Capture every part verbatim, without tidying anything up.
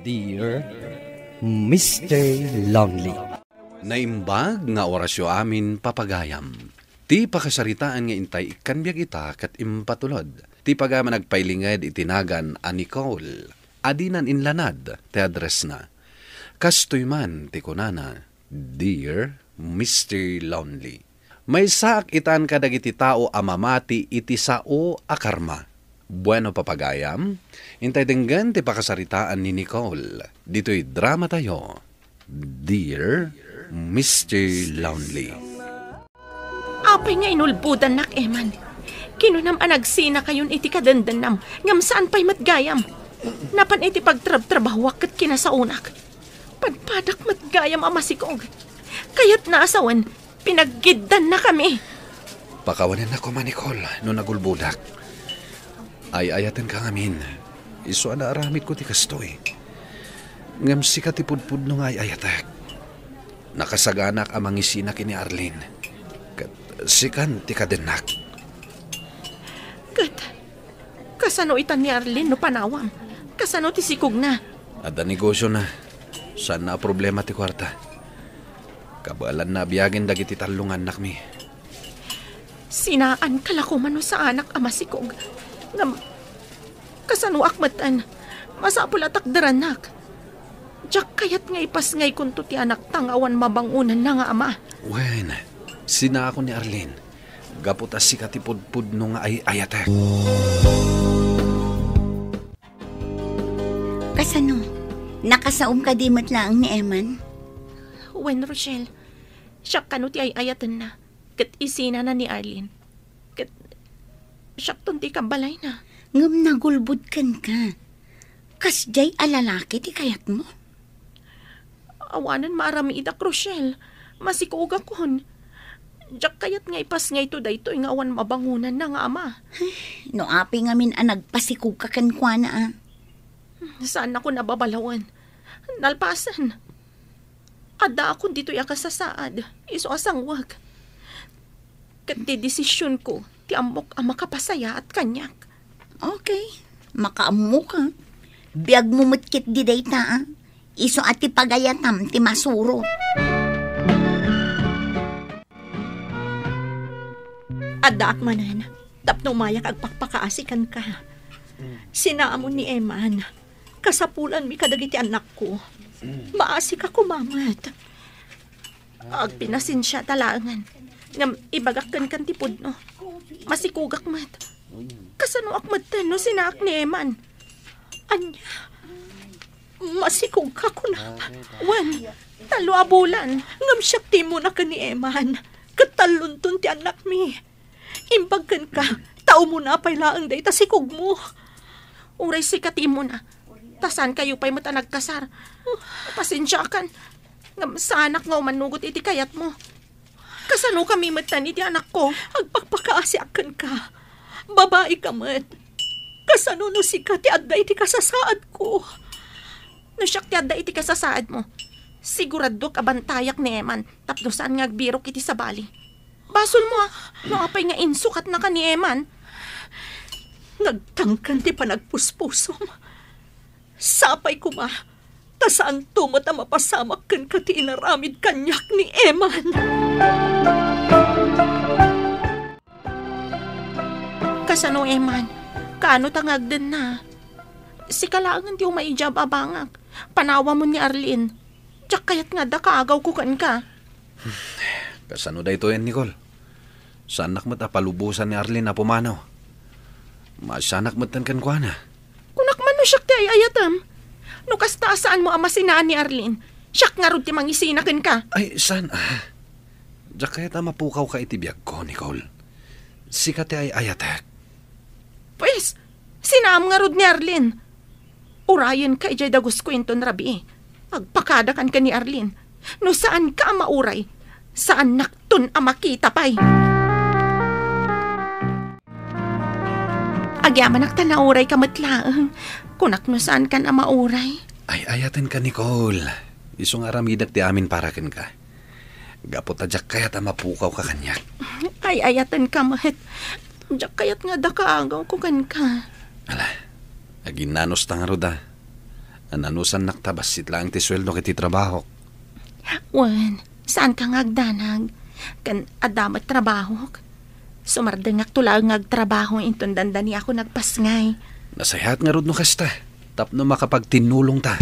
Dear Mister Lonely. Naimbag nga orasyo amin, papagayam. Ti pakasaritaan nga intay ikkan biag ita ket impatulod. Ti pagayam a nagpailinged iti nagan a Nicole. Adinan inlanad ti addressna. Kastoy man ti kunana, Dear Mister Lonely. Maysaak itan kadagiti tao a mamati iti sao a karma. Bueno, papagayam, intay denggen ti pakasaritaan ni Nicole. Ditoy drama tayo, Dear Mister Lonely. Apay nga inulbodannak, Eman? Kinunam a nagsinakayon iti kadendennam, ngem saan pay met gayam. Napan iti pagtrabtrabahuak ket kinasaonak. Padpadak met gayam a masikog. Kayatna a sawen, pinaggiddanna kami. Pakawanennak koma, Nicole, no nagulbodak. Ay-ayatenka ngamin. Isu a naaramidko ti kastoy. Ngem sika ti pudpudno nga ay-ayatek. Nakasaganak a mangisina ken ni Arlene. Ket sikan ti kadennak. Ket kasano itan ni Arlene no panawam? Kasano ti sikogna? Adda negosiona. Saanna a problema ti kuarta. Kabaelanna a biagen dagiti tallo nga annakmi. Sinaanka la koma no saanak a masikog. Ngem, kasanoak metten? Masapul a takderannak. Diak kayat nga ipasngaykonto ti anakta nga awan mabangonanna nga ama. Wen, sinaakon ni Arlene. Gapu ta sika ti pudpudno nga ay-ayatek. Kasano? Nakasaom kadi met laeng ni Eman? Wen, Rochelle. Siak kano ti ay-ayatenna, ket isinana ni Arlene. Ket siakton ti ikabbalayna. Ngem nagulbod kenka. Kasdiay a lalaki ti kayatmo? Awanen maaramidak, Rochelle. Masikogakon. Diak kayat nga ipasngayto daytoy nga awan mabangonanna nga ama. No apay ngamin a nagpasikogka kenkuana, a? Saannakon a babalawen. Nalpasen. Addaakon ditoy a kasasaad, isu a sangwek. Ket ti desisionko, ti ammok a makapasayaat kaniak. Okay, makaammoka. Biagmo met ketdi dayta, a. Isu a ti pagayatam ti masurot. Addaak manen, tapno umayak agpakpakaasi kenka. Sinaamon ni Eman, kasapulanmi kadagiti annakko. Maasika koma met. Agpinasensiata laengen, ngem ibagak kenka ti pudno. Masikogak met. Kasanoak metten no sinaak ni Eman? Ania? Masikogka, kuna. Wen, tallo a bulan. Ngem siak ti immuna ken ni Eman. Ket tallonton ti annakmi. Imbag kenka, ta umuna pay laeng dayta sikogmo. Uray sika ti immuna, ta saankayo pay met a nagkasar. Pasensiakan, ngem saanak nga umanugot iti kayatmo. Kasano kami metten iti anakko? Agpakpakaasiak kenka. Babaika met. Kasano no sika ti adda iti kasasaadko? No siak ti adda iti kasasaadmo, siguraduak a bantayak ni Eman tapno saan nga agbirok iti sabali. Basolmo, a, no apay nga insukatnaka ni Eman. Nagtangken ti panagpuspusom. Sapay koma, ta saanto met a mapasamak kenka ti inaramid kaniak ni Eman. Kasano, Eman? Kaano ta nga agdenna? Sika laengen ti umay idiay ababangak. Panawamon ni Arlene. Diak kayat nga adda kaagawko kenka. Kasano daytoyen, Nicole? Saannak met a palubosan ni Arlene a pumanaw. Maasianak metten kenkuana. Kunak man no siak ti ay-ayatem. No kasta a saanmo a masinaan ni Arlene, siak ngarud ti mangisina kenka. Ay, saan, a? Diak kayat a mapukawka iti biagko, Nicole. Sika ti ay-ayatek. Pues, sinaam ngarud ni Arlene. Urayenka idiay dagusko inton rabii. Agpakadakan ken ni Arlene. No saanka a mauray, saannakton a makita pay. Agyamanak ta naurayka met laeng. Kunak no saankan a mauray. Ay-ayatenka, Nicole. Isu nga aramidek ti amin para kenka. Gapu ta diak kayat a mapukawka kaniak. Ay-ayatenka met. Diak kayat nga adda kaagawko kenka. Ala, aginnanosta ngarud, a. Nanusannak ta bassit laeng ti sueldok iti trabahok. Wen, saanka nga agdanag. Ken adda met trabahok. Sumardengakto laeng nga agtrabaho inton dandaniakon agpasngay. Nasayaat ngarud no kasta, tapno makapagtinnulongta.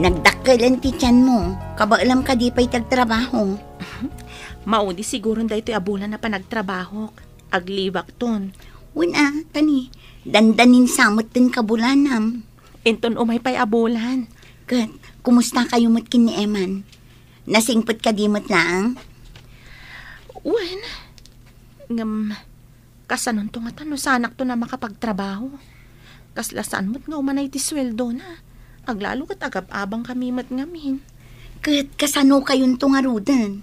Nagdakkelen ti tianmo. Kabaelam kadi pay ti agtrabaho? Maudi siguron daytoy a bulan a panagtrabahok. Aglibakton. Wen a, kani, dandanin sa met ti kabulanam. Inton umay pay a bulan. Ket, kumusta kayo met ken ni Eman? Nasingpet kadi met laeng? Wen, ngem, kasanonto ngata no saanakto a makapagtrabaho? Kasla saan met nga umanay ti sueldona. Aglalo ket agab-abangkami met ngamin. Ket kasano kayonto ngaruden?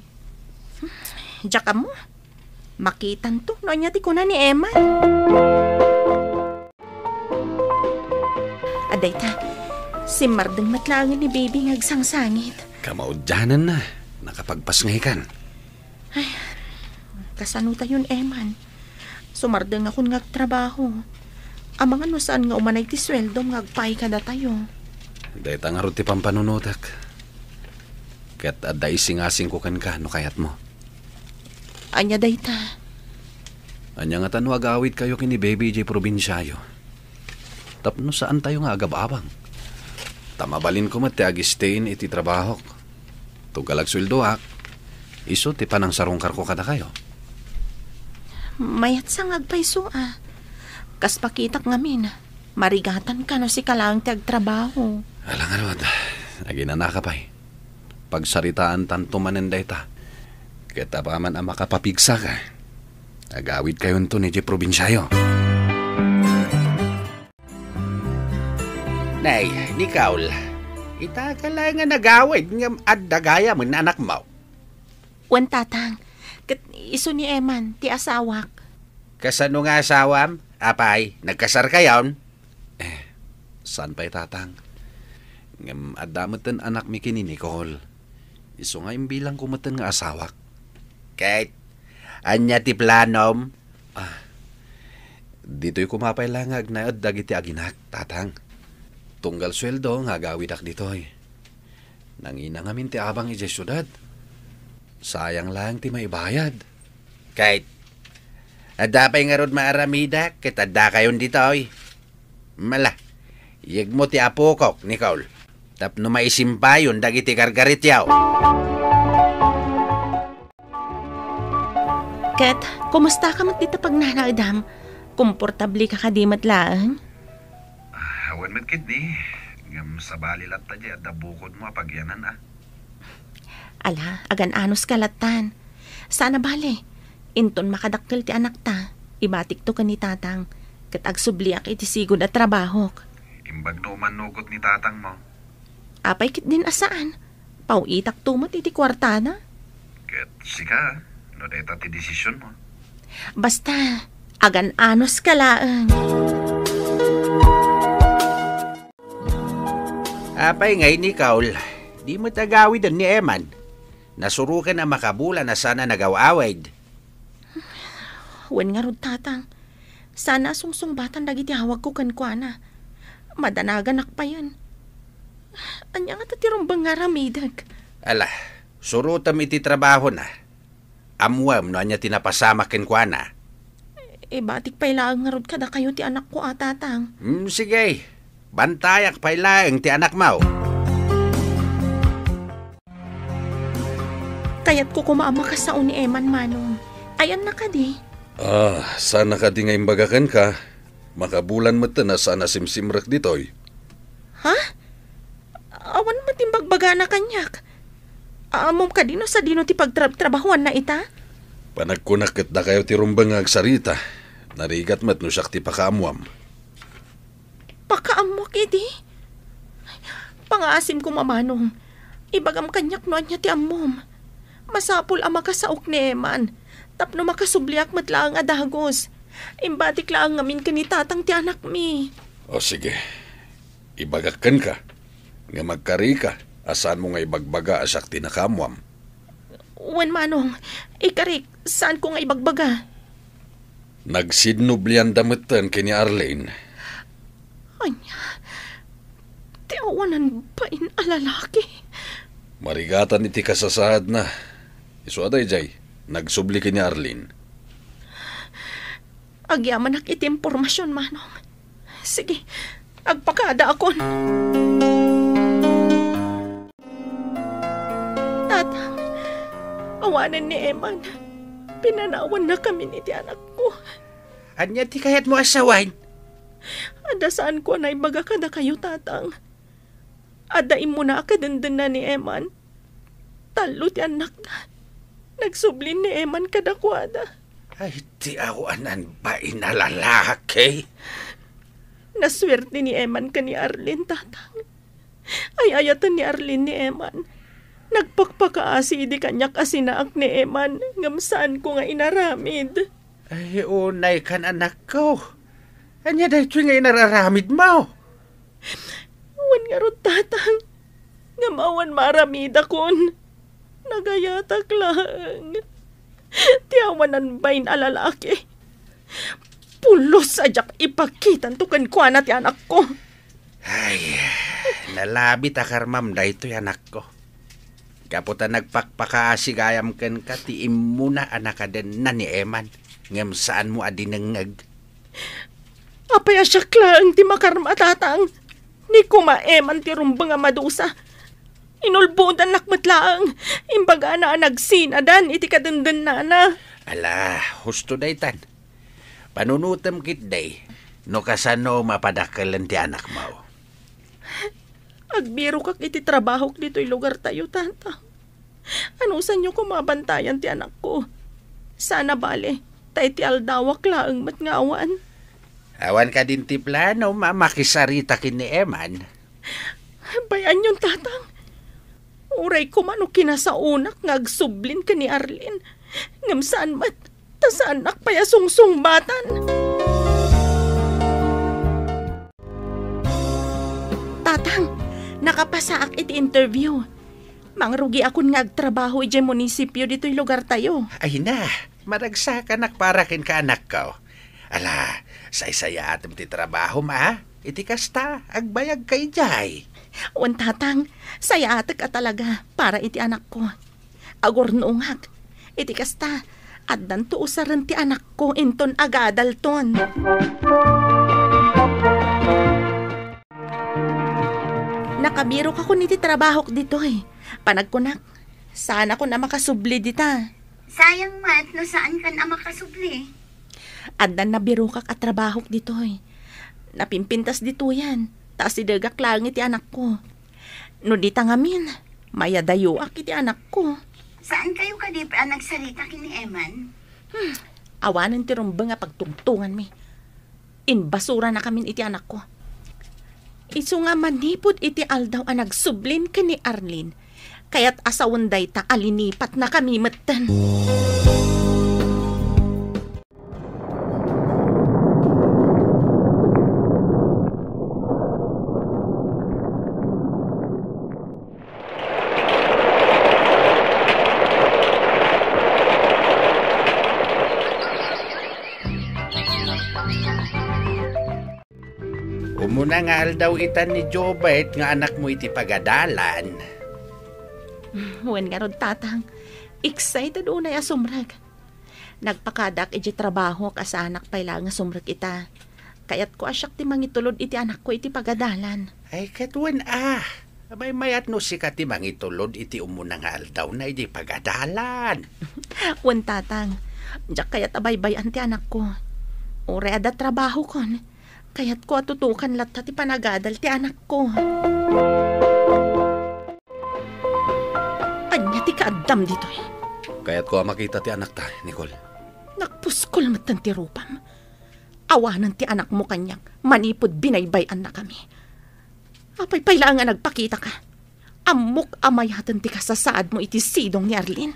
Diak ammo. Makitanto no ania ti kuna ni Eman. Adayta, simmardeng met laengen ni Baby nga agsangsangit. Kamaudiananna, nakapagpasngaykan. Ay, kasano tayon, Eman? Sumardengakon nga agtrabaho. Amangan no saan nga umanay ti sueldom nga agpaay kadatayo. Dayta ngarud ti pampanunotek. Ket adda isingasingko kenka no kayatmo. Ania dayta? Ania ngata no agawidkayo ken ni Baby idiay probinsiayo? Tapno saantayo nga agab-abang. Ta mabalinko met ti agisteyen iti trabahok. Tunggal agsueldoak, isu ti panangsarungkarko kadakayo. Mayat sa nga agpayso a. Kas pakitak ngamin, marigatanka no sika laeng ti agtrabaho. Ala ngarud, aginanaka pay. Pagsaritaantanto manen dayta. Ket apaman a makapapigsaka, agawidkayonto idiay probinsiayo. Nay, Nicole, ita ka laeng nga nagawid ngem adda gayamen anakmo? Wen, Tatang. Ket isu ni Eman, ti asawak. Kasano nga asawam? Apay, nagkasarkayon? Eh, saan pay, Tatang. Ngem adda metten anakmi ken ni Nicole. Isu nga imbilangko metten nga asawak. Ket, ania ti planom? Ah, ditoy koma pay la nga agnaed dagiti aginak, Tatang. Tunggal sueldo nga agawidak ditoy. Nangina ngamin ti abang idiay siudad. Sayang laeng ti maibayad. Ket, adda pay ngarud maaramidak ket addakayon ditoy. Mala, yegmo ti apokok, Nicole, tapno maisimpayon dagiti gargarityo. Ket, kumusta ka met dita pagnanaedam? Komportable ka kadi met laeng? Ah, awan met ketdi. Ngem sabali latta diay adda bukodmo a pagyanan, a. Ala, agan-anos ka lattan. Saan a bale, inton makadakkel ti anakta, ibatikto ken ni Tatang, ket agsubliak iti sigud a trabahok. Imbag no umannugot ni Tatangmo. Apay ketdin a saan? Paw-itakto met iti kuartada. Ket sika, no dayta ti desisionmo. Basta, agan-anos ka laeng. Apay ngay, Nicole, di met agawiden ni Eman? Nasuroken a makabulan a saan a nagaw-awid. Wen ngarud, Tatang. Saan a sungsungbatan dagiti awagko kenkuana. Madanaganak payen. Ania ngata ti rumbeng nga aramidek? Ala, surotem iti trabahona. Ammoem no ania ti napasamak kenkuana. Ibatik pay laeng ngarud kadakayo ti anakko a, Tatang. Hmm, sige. Bantayak pay laeng ti anakmo. Kayatko koma a makasao ni Eman, Manong. Ayanna kadi? Ah, saan a kadi nga imbaga kenka? Makabulan metten a saan a simsimrek ditoy. Ha? Awan met imbagbagana kaniak. Ammom kadi no sadino ti pagtrab-trabahuanna ita? Panagkunak ket dakayo ti rumbeng nga agsarita. Narigat met no siak ti pakaammoam. Pakaammoak idi? Pangaasim koma, Manong. Ibagam kaniak no ania ti ammom. Masapul a makasaok ni Eman, tapno makasubliak met laeng a dagus. Imbatik laeng ngamin ken ni Tatang ti anakmi. O sige, ibagak kenka, ngem agkarika a saanmo nga ibagbaga a siak ti nakaammoam. Wen, Manong, ikarik, saanko nga ibagbaga. Nagsinnublianda metten ken ni Arlene. Ania? Ti awanan bain a lalaki? Marigatan iti kasasaadna. Isu a daydiay, nagsubli ken ni Arlene. Agyamanak iti impormasion, Manong. Sige, agpakadaakon. Tatang, awanen ni Eman, pinanawannakamin iti anakko. Ania ti kayatmo a sawen? Adda saanko a naibaga kadakayo, Tatang. Adda immuna a kadendenna ni Eman. Tallo ti annakda. Nagsublin ni Eman kadakuada. Ay, ti awanan bain a lalaki. Nasuerte ni Eman ken ni Arlene, Tatang. Ay-ayaten ni Arlene ni Eman. Nagpakpakaasi idi kaniak a sinaak ni Eman, ngem saanko nga inaramid. Ay, unaykan, anakko. Ania daytoy nga inararamidmo? Wen ngarud, Tatang, ngem awan maaramidakon. Nagayatak laeng. Ti awanan bain a lalaki. Pulos a diak ipakitanto kenkuana ti anakko. Ay, nalabit a karmam daytoy, anakko. Gapu ta nagpakpakaasi gayam kenka ti immuna a nakadenna ni Eman, ngem saanmo a dinengngeg. Apay a siak laeng ti makarma, Tatang? Ni koma Eman ti rumbeng a madusa. Inulbodannak met laeng. Imbagana a nagsinadan iti kadendennana. Ala, husto daytan. Panunotem ketdi no kasano mapadakelen ti anakmo. Agbirokak iti trabahok ditoy lugartayo, Tatang. Anusanyo koma a bantayan ti anakko? Saan a bale, ta iti aldawak laeng met nga awan. Awan kadin ti planom a makisarita ken ni Eman? Bay-anyon, Tatang. Uray koma no kinasaonak nga agsublin ken ni Arlene, ngem saan met, ta saannak pay a sungsungbatan. Tatang, nakapasaak iti interview. Mangrugiakon nga agtrabaho idiay munisipio ditoy lugartayo. Ay na, maragsakanak para kenka, anakko. Ala, saysayaatem ti trabahom, a? Iti kasta, agbayagka idiay. Wen, Tatang, sayaatek a talaga para iti anakko. Agurnongak. Iti kasta, addanto usaren ti anakko inton agadalton. Nakabirokakon iti trabahok ditoy. Panagkunak, saanakon a makasubli dita. Sayang met no saankan a makasubli. Addan nabirokak a trabahok ditoy. Napimpintas ditoyen, ta asidegak laeng iti anakko. No dita ngamin, mayadayoak iti anakko. Saankayo kadi pay a nagsarita ken ni Eman? Hmm, awanen ti rumbeng a pagtungtonganmi. Inbasuranakamin iti anakko. Isu nga manipud iti aldaw a nagsublin ken ni Arlene, kayat a sawen dayta a linipatnakami metten. Umuna nga aldaw itan ni Jobert nga anakmo iti pagadalan. Wen ngarud, Tatang, excited unay a sumrek. Nagpakadaak idiay trabahok a saanak pay laeng nga sumrek ita. Kayatko a siak ti mangitulod iti anakko iti pagadalan. Ay, ket wen a, maymayat no sika ti mangitulod iti umuna nga aldawna idiay pagadalan. Wen, Tatang, diak kayat a baybay-an ti anakko. Uray adda trabahokon, kayatko a tutukan latta ti panagadal ti anakko. Ania ti kaaddam ditoy? Kayatko a makita ti anakta, Nicole. Nagpuskol metten ti rupam. Awanen ti anakmo kaniak manipud binaybay-annakami. Apay pay laeng a nagpakitaka? Ammok a mayaten ti kasasaadmo iti sidong ni Arlene.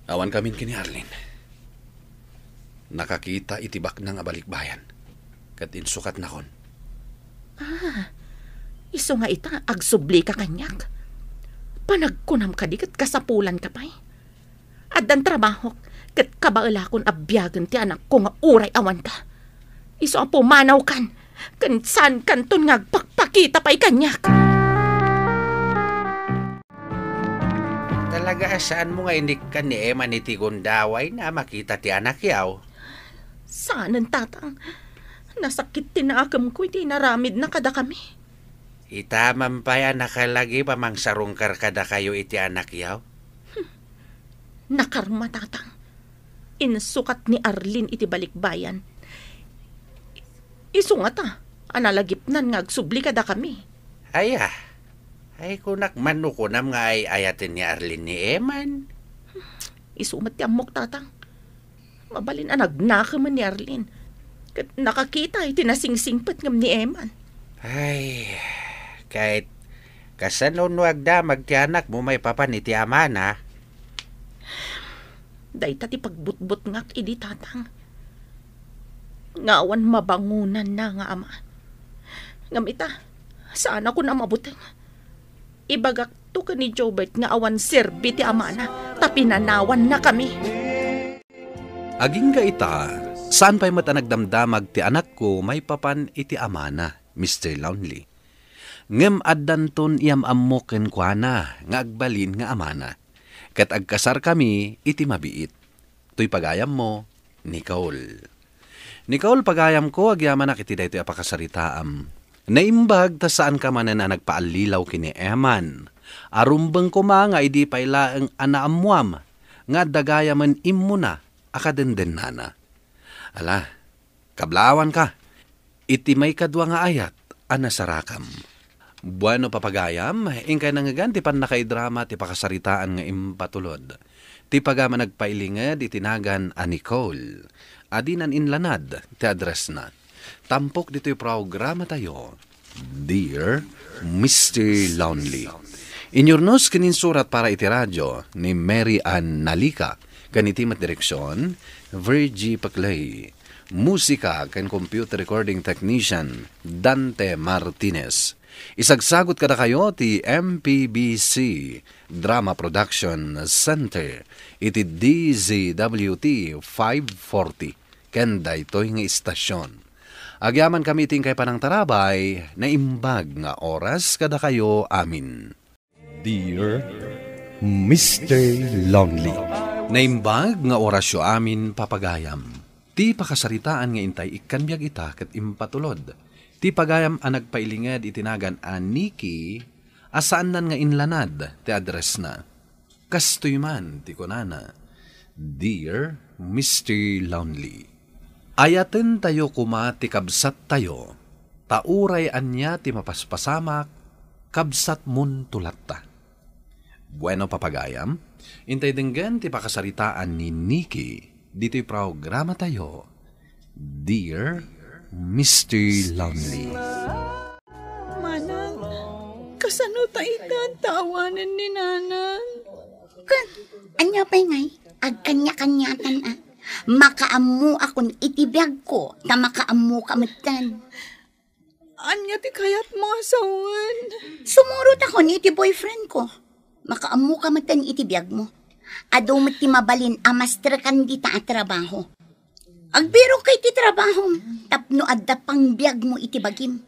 Awankamin ken ni Arlene. Nakakita iti baknang a balikbayan, ket insukatnakon. Ah, isu nga ita, agsublika kaniak. Panagkunam kadi ket kasapulanka pay. Addan trabahok, Ket kabaelakon a biagen ti anakko nga uray awanka. Isu a pumanawkan, ken saankanton nga agpakpakita pay kaniak. Talaga a saanmo nga inikkan ni Eman iti gundawayna a makita ti anakyaw? Saanen, Tatang. Nasakit ti naakemko iti inaramidna kadakami. Itaman pay a nakalagip a mangsarungkar kadakayo iti anakyaw? Nakarma, Tatang. Insukat ni Arlene iti balikbayan. Isu ngata a nalagipnan nga agsubli kadakami. Aya, ay kunak man no kunam nga ay-ayaten ni Arlene ni Eman. Isu met ti ammok, Tatang. Mabalin a nagnakemen ni Arlene. Ket nakakita iti nasingsingpet ngem ni Eman. Ay, ket kasano no agdamag ti anakmo maipapan iti amana? Dayta ti pagbutbutngak idi, Tatang. Nga awan mabangonanna nga ama. Ngem ita, saanakon a mabuteng. Ibagakto ken ni Jobert nga awan serbi ti amana, ta pinanawannakami. Agingga ita, saan pay met a nagdamdamag ti anakko maipapan iti amana, Mister Lonely. Ngem addanton iyam-ammo kenkuana nga agbalin nga amana, ket agkasarkami iti mabiit. Toy pagayammo, Nicole. Nicole, pagayamko, agyamanak iti daytoy a pakasaritaam. Naimbag ta saanka manen a nagpaallilaw ken ni Eman. Arumbeng koma nga idi pay laeng a naammuam nga adda gayamen immuna a kadendennana. Ala, kablaawanka iti maikadua nga ayat a nasarakam. Bueno, papagayam, inkay nangngegan ti pannakaidrama ti pakasaritaan nga impatulod. Ti pagayam a nagpailinged iti nagan a Nicole. Adinan inlanad ti addressna. Tampok ditoy programatayo, Dear Mister Lonely. Inyurnos ken insurat para iti radio ni Mary Ann Nalica, ken iti met direksion, Virgie Paclay. Musika ken computer recording technician, Dante Martinez. Isagsagut kadakayo ti M P B C Drama Production Center iti D Z W T five forty ken daytoy nga istasion. Agyamankami iti inkay panangtarabay, naimbag nga oras kadakayo amin. Dear Mister Lonely. Naimbag nga orasyo amin, papagayam. Ti pakasaritaan nga intay ikkan biag ita ket impatulod. Ti pagayam a nagpailinged iti nagan a Nikki a saannan nga inlanad ti addressna. Kastoy man ti kunana, Dear Mister Lonely. Ayatentayo koma ti kabsattayo, ta uray ania ti mapaspasamak, kabsatmonto latta. Bueno, papagayam, intay denggen ti pakasaritaan ni Nikki ditoy programatayo, Dear Mister Lonely. Manang, kasano ta ita ta awanen ni Nanang? Ket, ania pay ngay? Agkaniakaniatan a. Makaammoakon iti biagko, ta makaammoka metten. Ania ti kayatmo a sawen? Sumurotakon iti boyfriendko. Makaammoka metten iti biagmo. Adu met ti mabalin a mastrekan dita a trabaho. Agbiroka iti trabahom tapno adda pangbiagmo iti bagim.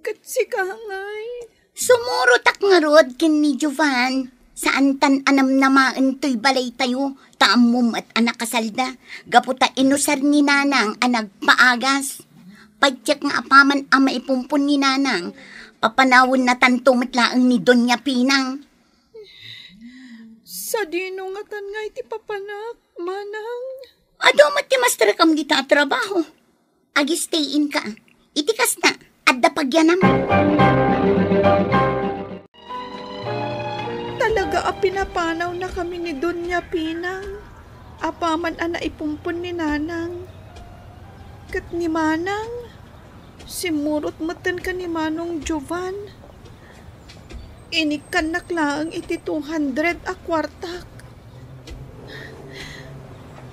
Ket sika ngay? Sumurotak ngarud ken ni Jovan. Saantan a namnamaen toy balaytayo, ta ammom met a nakasalda, gapu ta inusar ni Nanang a nagpaagas. Patiek nga apaman a maipumpon ni Nanang, papanawennatanto met laeng ni Doña Pinang. Sadino ngatan nga iti papanak, Manang? Adu met ti mastrekam dita a trabaho. Agistay-inka. Iti kasta, adda pagyanam. Talaga a pinapanawnakami ni Doña Pinang. Apaman a naipumpon ni Nanang. Ket ni Manang, simmurot metten ken ni Manong Jovan. Inikkannak laeng iti two hundred a kuartak.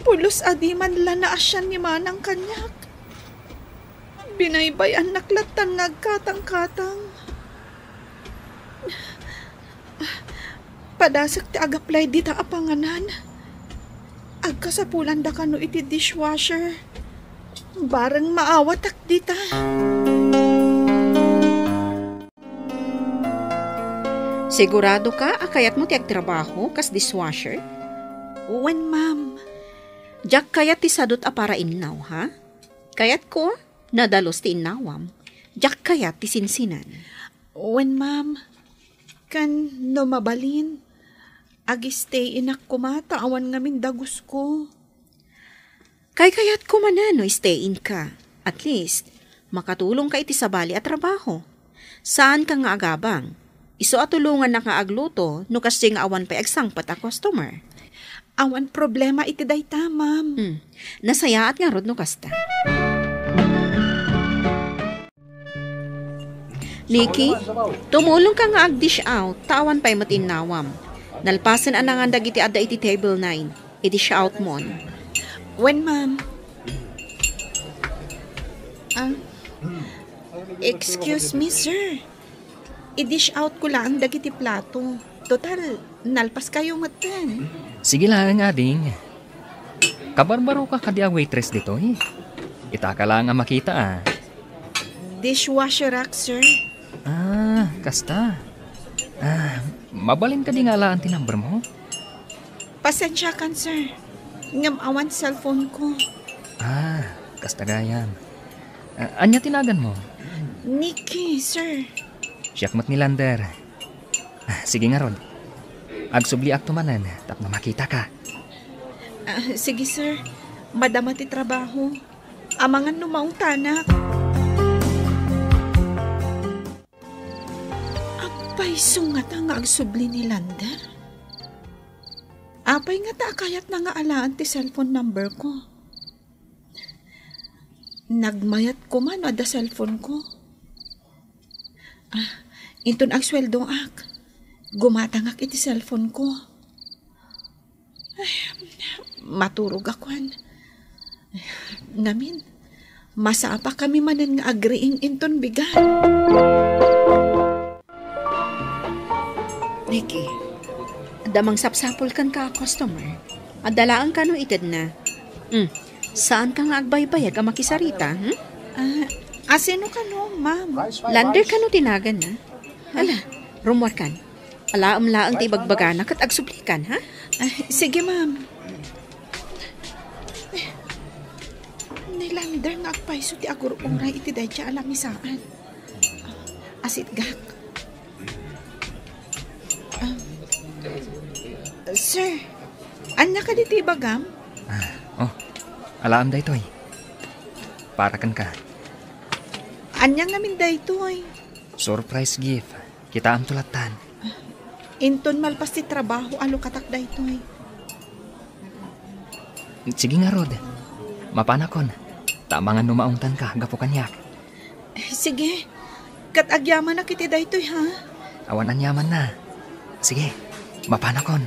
Pulos a di man la naasian ni Manang kaniak. Binaybay-annak lattan nga agkatangkatang. Padasek ti agaplay dita a panganan. Agkasapulan da kano iti dishwasher. Bareng maawatak dita. Sigurado ka a kayatmo ti agtrabaho kas dishwasher? Wen, ma'am. Diak kayat ti sadut a para innaw, ha? Kayatko, nadalus ti innawam. Diak kayat ti sinsinan. Wen, ma'am. Ken no mabalin, ag-stay-inak koma ta awan ngamin dagusko. Kaykayatko manen no stay-in ka. At least, makatulongka iti sabali a trabaho. Saanka nga agabang. Isu a tulongannak nga agluto no kasdiay nga awan pay agsangpet a customer. Awan problema iti dayta, ma'am. Hmm. Nasayaat ngarud no kasta. Nikki, tumulongka nga ag-dish out, ta awan pay met innawam. Nalpasen a nangan dagiti adda iti table nine. I-dish out mon. Wen, ma'am. Ah, excuse me, sir. I-dish out ko laeng dagiti plato. Total, nalpaskayo metten. Sige laeng, ading. Kabarbaroka kadi a waitress ditoy? Itaka laeng a makita, a. Dishwasher rack, sir. Ah, kasta. Ah, mabalin kadi nga alaan ti number mo? Pasensiakan, sir. Ngem awan cellphone ko. Ah, kasta gayam. Ah, ania ti nagan mo? Nikki, sir. Siak met ni Lander. Ah, sige ngarud. Agsubliakto manen tapno makitaka. Ah, sige, sir. Madama ti trabaho. Amangan no maungtanak. Agpayso ngata nga agsubli ni Lander? Apay ngata a kayatna nga alaan ti cellphone number ko? Nagmayat koma no adda cellphone ko. Ah, inton agsueldoak, gumatangak iti cellphone ko. Ay, maturogakon. Ngamin, masapakami manen nga agriing inton bigat. Nikki, adda mangsapsapul kenka a customer. Adda laeng kano itedna. Hmm, saanka nga agbaybayag a makisarita, hmm? Ah, asino kano, ma'am? Lander kano ti naganna? Ala, rummuarkan. Alaem laeng ti ibagbagana ket agsublikan, ha? Ah, sige, ma'am. Ni Lander nga agpayso ti agur-uray iti dayta a lamisaan. Asitgak. Ah, sir, ania kadi ti ibagam? Ah, oh, alaem daytoy. Para kenka. Ania ngamin daytoy? Surprise gift. Kitaemto lattan. Inton malpas ti trabaho a lukatak daytoy. Sige ngarud. Mapanakon. Ta amangan no maungtanka gapu kaniak. Sige. Ket agyamanak iti daytoy, ha? Awan aniamanna. Sige. Mapanakon.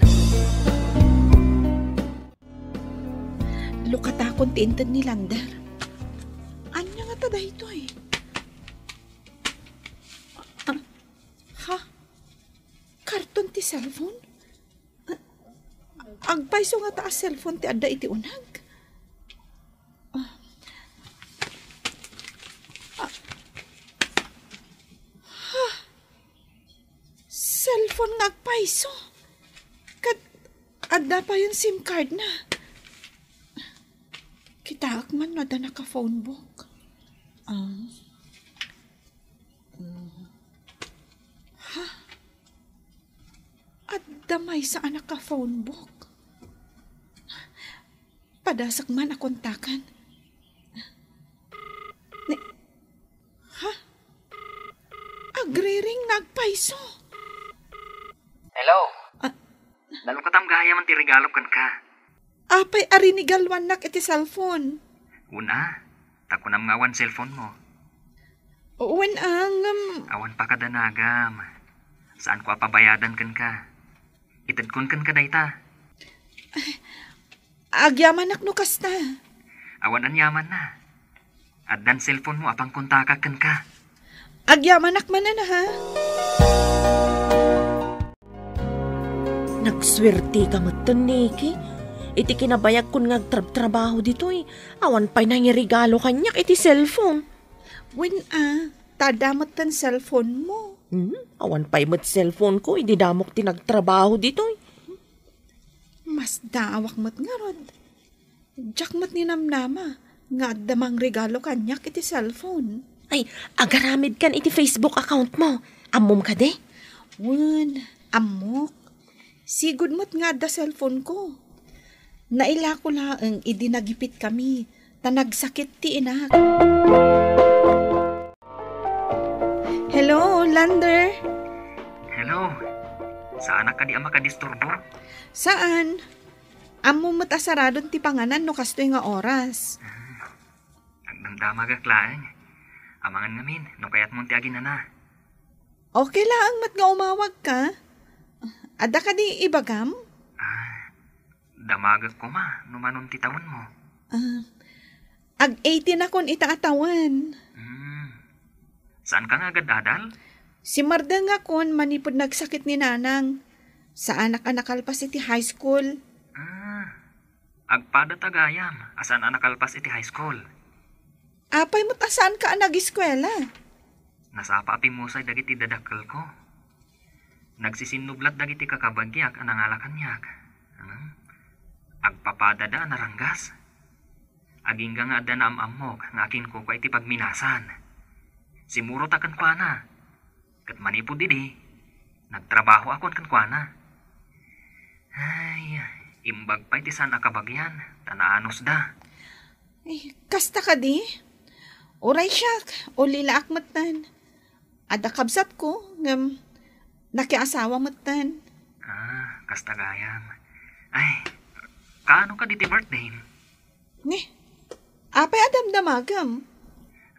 Lukatakon ti inted ni Lander. Ania ngata daytoy? Ah, ha? Karton ti cellphone? Ah, agpayso ngata a cellphone ti adda iti uneg? Ah. Ah. Ha? Cellphone nga agpayso? Ket adda payen SIM card na. Kitaek man no adda naka-phone book. Ah. Mm. Ha? Adda maysa a naka-phone book. Padasek man a kontaken. Ni, ha? Agriring nga agpayso. Hello. Ah. Nalukatam gayam ti regalo kenka. Apay a rinigaluannak iti cellphone? Una, ta kunam nga awan cellphone mo. Wen, a, ngem. Awan pakadanagam. Saanko a pabayadan kenka. Itedkon kenka dayta. Agyamanak no kasta. Awan aniamanna. Addan cellphone mo a pangkontakak kenka. Agyamanak manen, ha? Nagsuerteka metten, Nikki. Iti kinabayagkon nga agtrabtrabaho ditoy, awan pay nangiregalo kaniak iti cellphone. Wen a, ta adda met ten cellphone mo. Hmm, awan pay met cellphone ko, idi damok ti nagtrabaho ditoy. Masdaawak met ngarud. Diak met ninamnama nga adda mangregalo kaniak iti cellphone. Ay, agaramidkan iti Facebook account mo. Ammom kadi? Wen, ammok. Sigud met nga adda cellphone ko. Nailako laeng idi nagipitkami, ta nagsakit ti inak. Hello, Lander. Hello. Saanak kadi a makadisturbo? Saan. Ammom met a saradon ti panganan no kastoy nga oras. Nagdamdamagak laeng. Amangan ngamin no kayatmon ti aginana. Okay laeng met nga umawagka. Adda kadi ibagam? Ah, damagek koma no manon ti tawenmo. Ah, ag-eighteen akon ita a tawen. Hmm. Saanka nga agad-adal? Simardengakon manipud nagsakit ni nanang. Saanak a nakalpas iti high school. Ah, agpada ta gayam a saan a nakalpas iti high school. Apay met a saanka a nag-eskuela? Nasapa a pimmusay dagiti dadakkelko. Nagsisinnublat dagiti kakabagiak a nangala kaniak. Hmm? Agpapadada a naranggas. Agingga nga adda naam-ammok nga akinkukua iti pagminasan. Simurota kenkuana. Ket manipud idi, nagtrabahoakon kenkuana. Ay, imbag pay ti saan a kabagian, ta naanusda. Ay, kasta kadi? Uray siak, ulilaak metten. Adda kabsatko, ngem nakiasawa metten. Ah, kasta gayam. Ay, kaano kadi ti birthday? Ni, apay a damdamagam?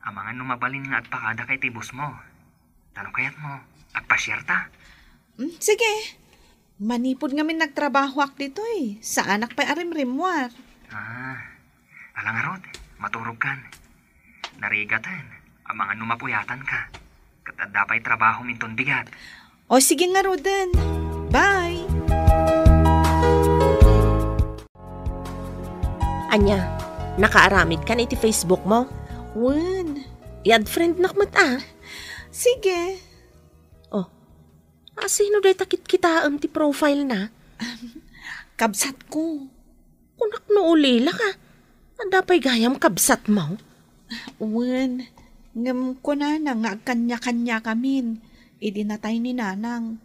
Amangan no mabalin nga agpakadaka iti busmo. Ta no kayatmo, agpasiarta. Mm, sige. Manipud ngamin nagtrabahoak ditoy, saanak pay a rimrimmuar. Ah, ala ngarud, maturogkan. Narigaten, amangan no mapuyatanka. Ket adda pay trabahom inton bigat. O sige ngaruden. Bye! Ania, nakaaramidkan iti Facebook mo? Wen. I-add friend nak met a. Sige. Oh, asino dayta kitkitaem ti profile na? Kabsatko. Kunak no ulilaka. Adda pay gayam kabsatmo? Wen, ngem kunana nga agkanya-kanyakamin idi natay ni nanang.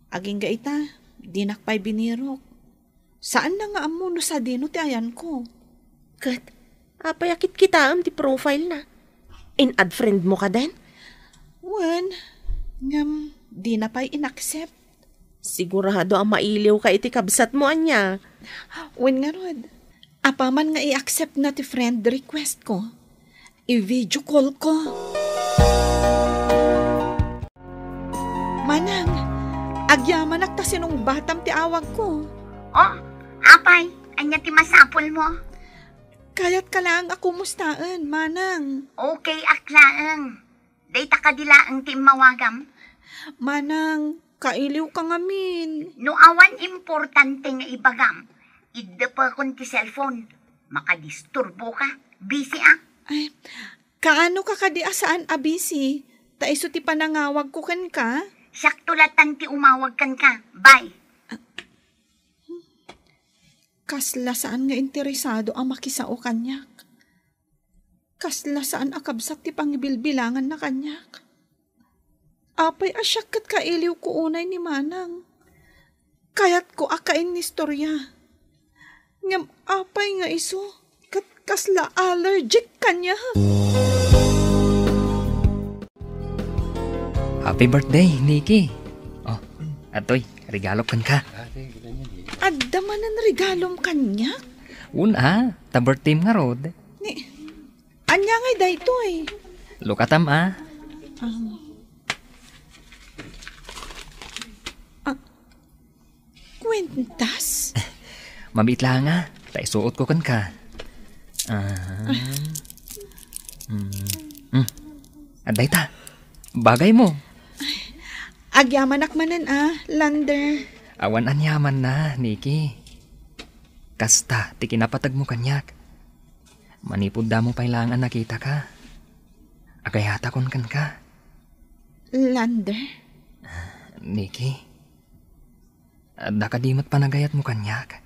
Agingga ita, dinak pay binirok. Saanna nga ammo no sadino ti ayanko. Ket, apay a kitkitaem ti profile na? In-add friend mo kaden? Wen, ngem dina pay in-accept. Sigurado a mailiwka iti kabsatmo, ania? Wen ngarud, apaman nga i-accept na ti friend request ko, i-video call ko. Manang, agyamanak ta sinungbatam ti awagko. Oh, apay, ania ti masapulmo? Kayatka laeng a kumustaen, Manang. Okay ak laeng. Dayta kadi laeng ti immawagam? Manang, kailiwka ngamin. No awan importante nga ibagam, iddepekon ti cellphone. Makadisturboka. Busy ak. Ay, kaano ka kadi a saan a busy? Ta isu ti panangawagko kenka? Siakto latan ti umawag kenka. Bye. Kasla saan nga interesado a makisao kaniak. Kasla saan a kabsat ti pangibilbilanganna kaniak. Apay a siak ket kailiwko unay ni Manang. Kayatko a kainnistoria. Ngem apay nga isu ket kasla allergic kaniak? Happy birthday, Nikki. Oh, atoy, regalo kenka. Adda manen regalom kaniak? Wen a, ta birthday ngarud. Ni, ania ngay daytoy? Look at them, ah. Um, ah, kwintas? Mamiit lang, ah. Ta isuot ko kenka. Ah. Mm. Mm. Adda ita. Bagay mo. Agyamanak manen, ah, Lander. Awan aniaman na, Nikki. Kasta ti kinapategmo kaniak. Manipud damo pay laeng a nakitaka, agayatakon kenka. Lander? Nikki, adda kadi met panagayatmo kaniak?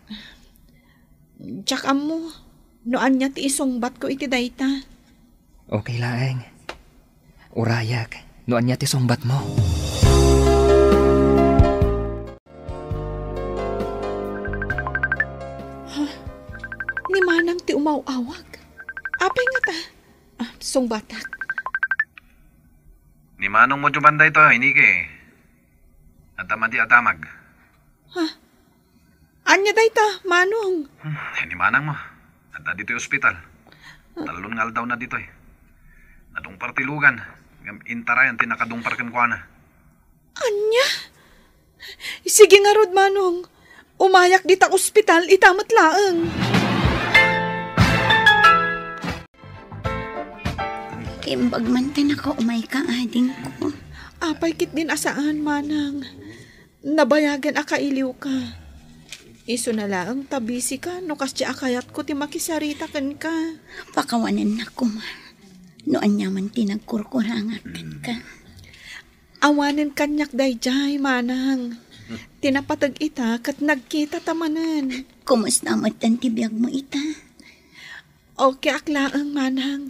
Diak ammo no ania ti isungbatko iti dayta. Okay laeng. Urayak no ania ti sungbatmo. Ha? Ni Manang ti umaw-awag. Apay ngata? Ah, sungbatak. Ni Manong mo diay banda ito, Nikki. Adda madi a damag. Ha? Ania dayta, Manong? Hmm, eh, ni Manang mo. Adda ditoy ospital. Tallon nga aldawna ditoy. Nadungpar ti lugan, ngem intarayan ti nakadungpar kenkuana. Ania? Sige ngarud, Manong. Umayak dita ospital, ita met laeng. Imbag man ta nakaumayka, adingko. Apay ketdin a saan, Manang. Nabayagen a kailiwka. Isuna laeng ta bisika no kasdi a kayatko ti makisarita kenka. Pakawanennak koma no aniaman ti nagkurkurangak kenka. Awanen kaniak daydiay, Manang. Ti napateg ita ket nagkitata manen. Kumusta met ti biagmo ita? Okay ak laeng, Manang.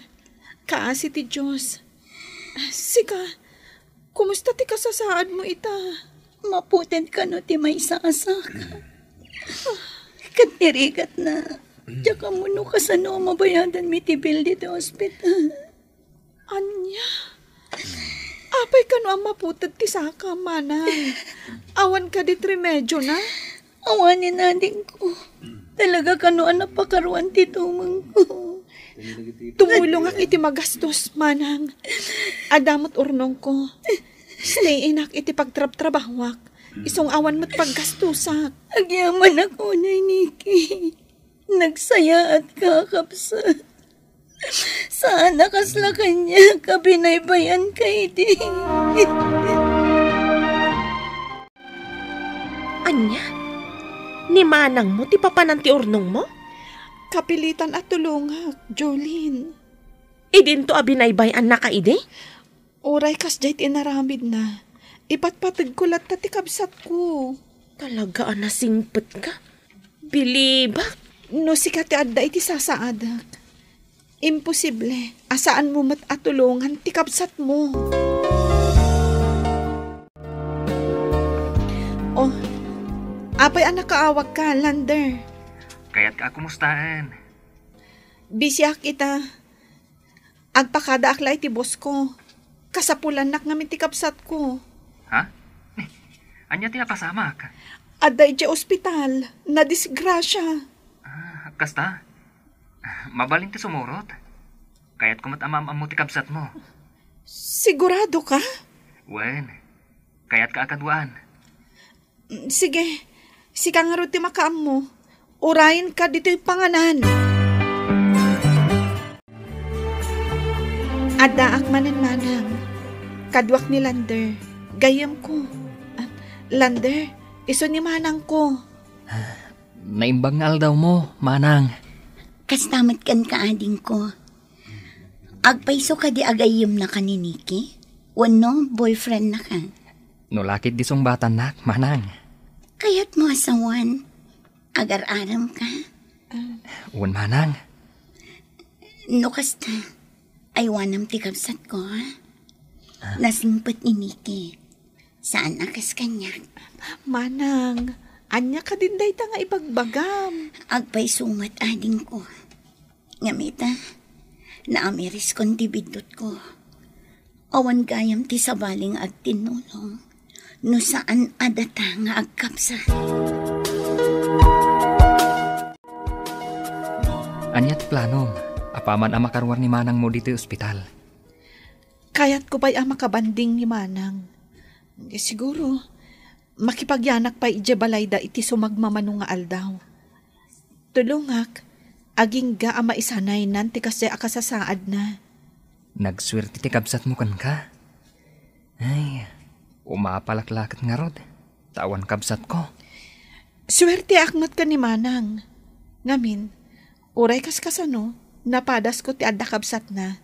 Kaasi ti Dios. Sika, kumusta ti kasasaadmo ita? Maputed kano ti maysa a saka. Ket ti rigatna, diak ammo no kasano a mabayadanmi ti bill ditoy ospital. Ania? Apay kano a maputed ti saka, Manang? Awan kadi ti remedyona? Awanen, adingko. Talaga kano a napakaruan ti tumengko. Tumulongak iti magastos, Manang. Adda met urnongko. Stay-inak iti pagtrabtrabahoak. Isung awan met paggastosak. Agyamanak unay, Nikki. Nagsayaatka, kabsat. Saan a kasla kaniak a binaybay-anka idi. Ania? Ni manangmo ti papanan ti urnongmo? Kapilitan a tulongak, Jolene. Idinto a binaybay-annaka idi? Uray kasdiay ti inaramidna, ipatpategko latta ti kabsatko. Talaga a nasingpetka? Bilibak. No sika ti adda iti sasaadek, imposible a saanmo met a tulongan ti kabsatmo. Oh, apay a nakaawagka, Lander? Kayatka a kumustaen. Bisiak ita. Agpakadaak la iti bosko. Kasapulannak ngamin ti kabsatko. Ha? Ni, ania ti napasamak? Adda idiay ospital. Nadisgrasia. Ah, kasta? Mabalin ti sumurot. Kayatko met a maam-ammo ti kabsatmo. Sigurado ka? Wen, kayatka a kaduaan. Mm, sige, sika ngarud ti makaammo. Urayenka ditoy panganan. Addaak manen manang. Kaduak ni Lander. Gayyemko. Ah, Lander, isu ni manangko. Naimbag nga aldawmo, manang. Kasta met kenka, adingko. Agpayso kadi a gayyemnaka ni Nikki? Wenno boyfriendnaka? No la ketdi sungbatannak, manang. Kayatmo a sawen, agar-aremka? Wen, manang. No kasta, aywanam ti kabsatko, ha? Ah. Nasingpet ni Nikki. Saan a kas kaniak. Manang, ania kadin dayta nga ibagbagam? Agpayso met, adingko. Ngem ita, naamiriskon ti biddutko. Awan gayam ti sabali nga agtinnulong no saan a data nga agkabsat. Ania ti planom, apaman a makaruar ni manangmo ditoy ospital? Kayatko pay a makabanding ni manang. Siguro, makipagyanak pay idiay balayda iti sumagmamano nga aldaw. Tulongak, agingga a maisanaynan ti kasdiay a kasasaadna. Nagsuerte ti kabsatmo kenka. Ay, umapalak la ket ngarud, ta awan kabsatko. Suerteak met ken ni manang. Ngamin, uray kas kasano, napadasko ti adda kabsatna.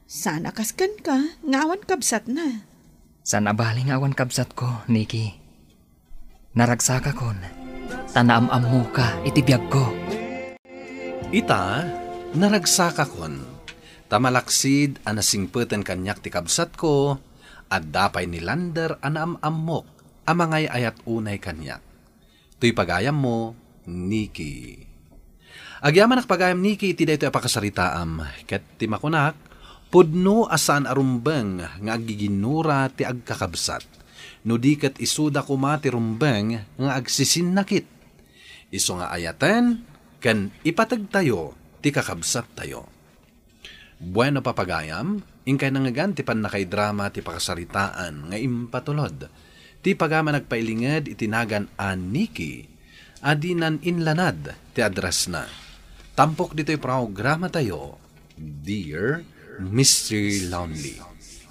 Saan a kas kenka nga awan kabsatna. Saan a bali nga awan kabsatko, Nikki. Naragsakakon, ta naam-ammoka iti biagko. Ita, naragsakakon, ta malaksid a nasingpeten kaniak ti kabsatko, adda pay ni Lander a naam-ammok a mangay-ayat unay kaniak. Toy pagayammo, Nikki. Agyamanak pagayam, Nikki, iti daytoy a pakasaritaam, ket ti makunak, pudno a saan a rumbeng nga aggiginnura ti agkakabsat, no di ket isuda koma ti rumbeng nga agsisinnakit. Isu nga ayaten ken ipategtayo ti kakabsattayo. Bueno, papagayam, inkay nangngegan ti pannakaidrama ti pakasaritaan nga impatulod. Ti pagayam a nagpailinged iti nagan a Nikki, a dinan inlanad ti addressna. Tampok ditoy programatayo, Dear Mister Lonely.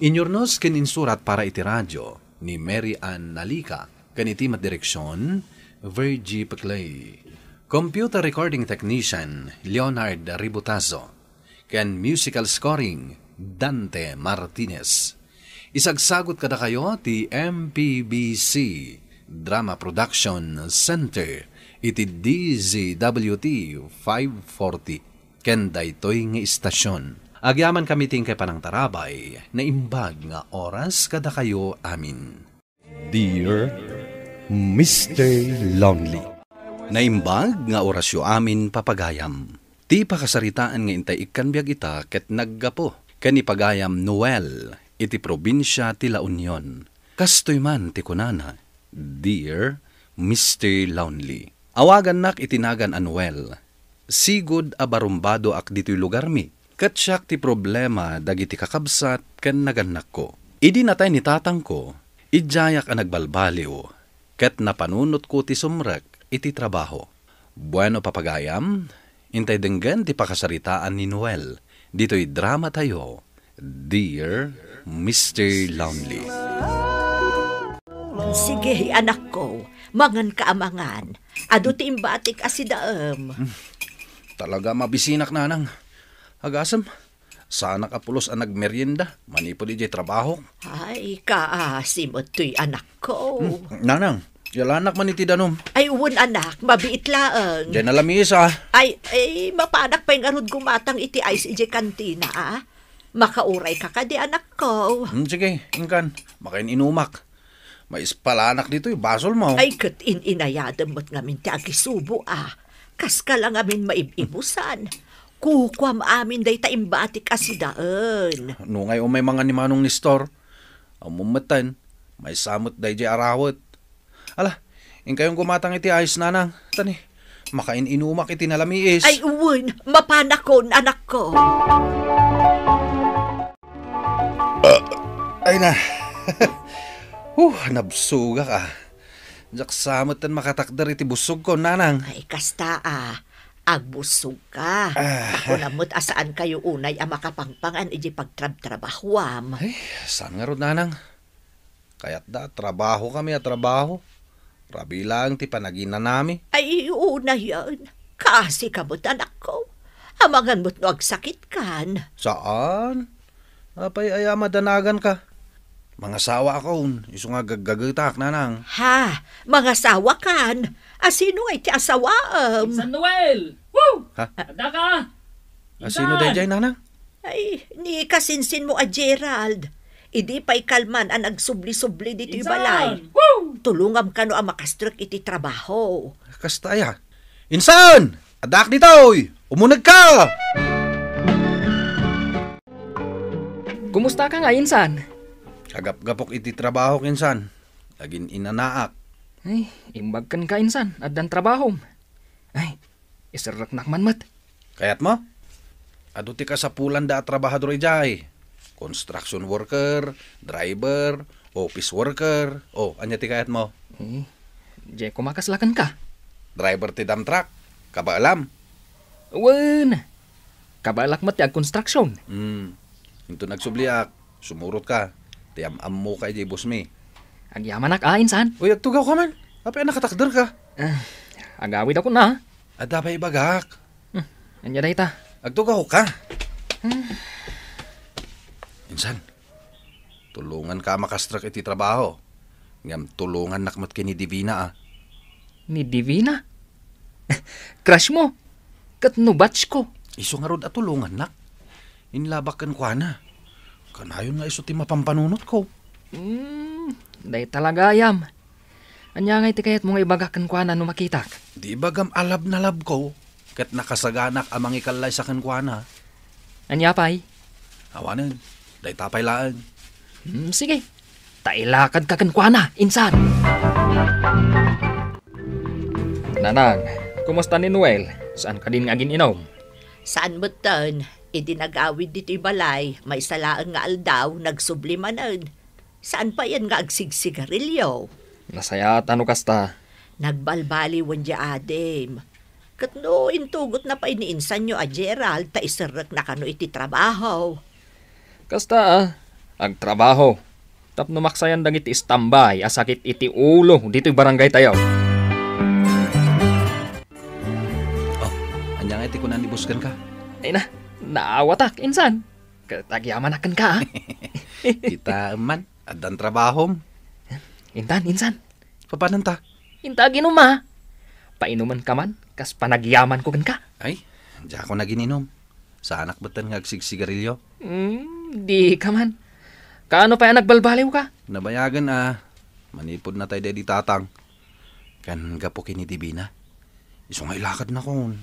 Inyurnos ken insurat para iti radio ni Mary Ann Nalica, ken iti met direksion, Virgie Peclay. Computer recording technician, Leonard Ributazo. Ken musical scoring, Dante Martinez. Isagsagut kadakayo ti M P B C Drama Production Center iti D Z W T five forty ken daytoy nga istasion. Agyamankami ti inkay panangtarabay, naimbag nga oras kadakayo amin. Dear Mister Lonely. Naimbag nga orasyo amin, papagayam. Ti pakasaritaan nga intay ikkan biag ita ket naggapu ken ni pagayam Noel iti probinsia ti La Union. Kastoy man ti kunana, Dear Mister Lonely. Awagannak iti nagan a Noel. Sigud a barumbadoak ditoy lugarmi, ket siak ti problema dagiti kakabsat ken nagannakko. Idi natay ni tatangko, idiayak a nagbalbaliw, ket napanunotko ti sumrek iti trabaho. Bueno, papagayam, intay denggen ti pakasaritaan ni Noel ditoy dramatayo, Dear Mister Lonely. Sige, anakko, manganka a mangan. Adu ti imbatik a sidaem. Hmm. Talaga mabisinak, nanang. Agasem, saanak a pulos a nagmerienda manipud idiay trabahok. Ay, kaasi met toy, anakko. Hmm, nanang, yalanak man iti danum. Ay, wen, anak, mabiit laeng. Diay nalamiis, a. Ay, ay, mapanak pay ngarud gumatang iti ice idiay kantina, a. Makaurayka kadi, anakko? Hmm, sige, inkan. Makain-inumak. Maispalanak ditoy basolmo. Ay, ket in-inayadem met ngamin ti agisubo, a. Kaska la ngamin maib-ibusan. Kukuam amin dayta imbatik a sidaen. Nungay umay mangan ni Manong Nestor. Ammom metten, maysa met daydiay arawet. Ala, inkayon gumatang iti ice, nanang. Tani, makain-inumak iti nalamiis. Ay, wen, mapanakon, anakko. Ay na. Huh, nabsogak, a. Diak sa metten makatakder iti bussogko, nanang. Ay, kasta, a. Agbussogka. Ah. Akunam met a saankayo unay a makapangpangan iti pagtrabtrabahuam. Ay, saan ngarud, nanang? Kayatda a trabahokami a trabaho. Rabii laeng ti panaginanami. Ay, unayen. Kaasika met, anakko. Amangan met no agsakitkan. Saan? Apay aya madanaganka? Mangasawaakon, isu nga gaggagetak, nanang. Ha? Mangasawakan? A sino ngay ti asawaem? Insan Noel! Woo! Ha? Adda ka? A sino Insan! Daydiay, nanang? Ay, ni kasinsinmo a Gerald. Idi pay kalman a nagsubli-subli ditoy Insan! Balay. Woo! Tulongam kano a makastrek iti trabaho. Kasta aya? Insan! Addaak ditoy! Umunegka! Kumustaka nga, insan? Agapgapok iti trabahok, insan. Agin-inanaak. Ay, imbag kenka, insan. Addan trabahom. Ay, iserreknak man met. Kayatmo? Adu ti kasapulanda a trabahador idiay. Construction worker, driver, office worker. O, ania ti kayatmo? Eh, diay koma kasla kenka. Driver ti dump truck. Kabaelam? Wen. Kabaelak met ti agkonstruksyon. Hmm. Inton agsubliak, sumurotka. Ti am-ammoka idiay bossmi. Agyamanak a, insan. Uy, agtugawka man. Apay a nakatakderka? Ah, agawidakon a. Adda pay ibagak. Hmm, ania dayta? Agtugawka. Hmm. Insan, tulonganka a makastrek iti trabaho. Ngem tulongannak met ken ni Divina, a. Ni Divina? Crush mo? Ket no batch ko? Isu ngarud a tulongannak. Inlabak kenkuana. Kanayon nga isu ti mapampanunotko. Hmm, dayta la gayam. Ania ngay ti kayatmo nga ibagak kenkuana no makitak? Di ibagam a love na love ko, ket nakasaganak a mangikallay sa kenkuana. Ania pay? Awanen, dayta pay laeng. Hmm, sige. Ta ilakadka kenkuana, insan. Nanang, kumusta ni Noel? Saan kadin nga agin-inom? Saan metten. Idi nagawid ditoy balay, maysa laeng nga aldaw, nagsubli manen. Saan payen nga agsigsigarilyo? Nasayaat a no kasta. Nagbalbaliwen diay adim. Ket no intugotna pay ni insanyo a Gerald ta iserrekna kano iti trabaho. Kasta a, agtrabaho. Tapno maksayan dagiti istambay a sakit iti ulo ditoy barangaytayo. Oh, ania nga iti kuna ni boss kenka? Ay na, naawatak, insan. Ket agyamanak kenka, a. Kitaem man, addan trabahom. Intan, insan. Papananta? Inta aginum, a. Painumenka man, kas panagyamanko kenka. Ay, diakon agin-inum. Saanak metten nga agsigsigarilyo. Hmm, dika man. Kaano pay a nagbalbaliwka? Nabayagen a manipud natay daydi tatang. Ken gapu ken ni Divina. Isu nga ilakadnakon.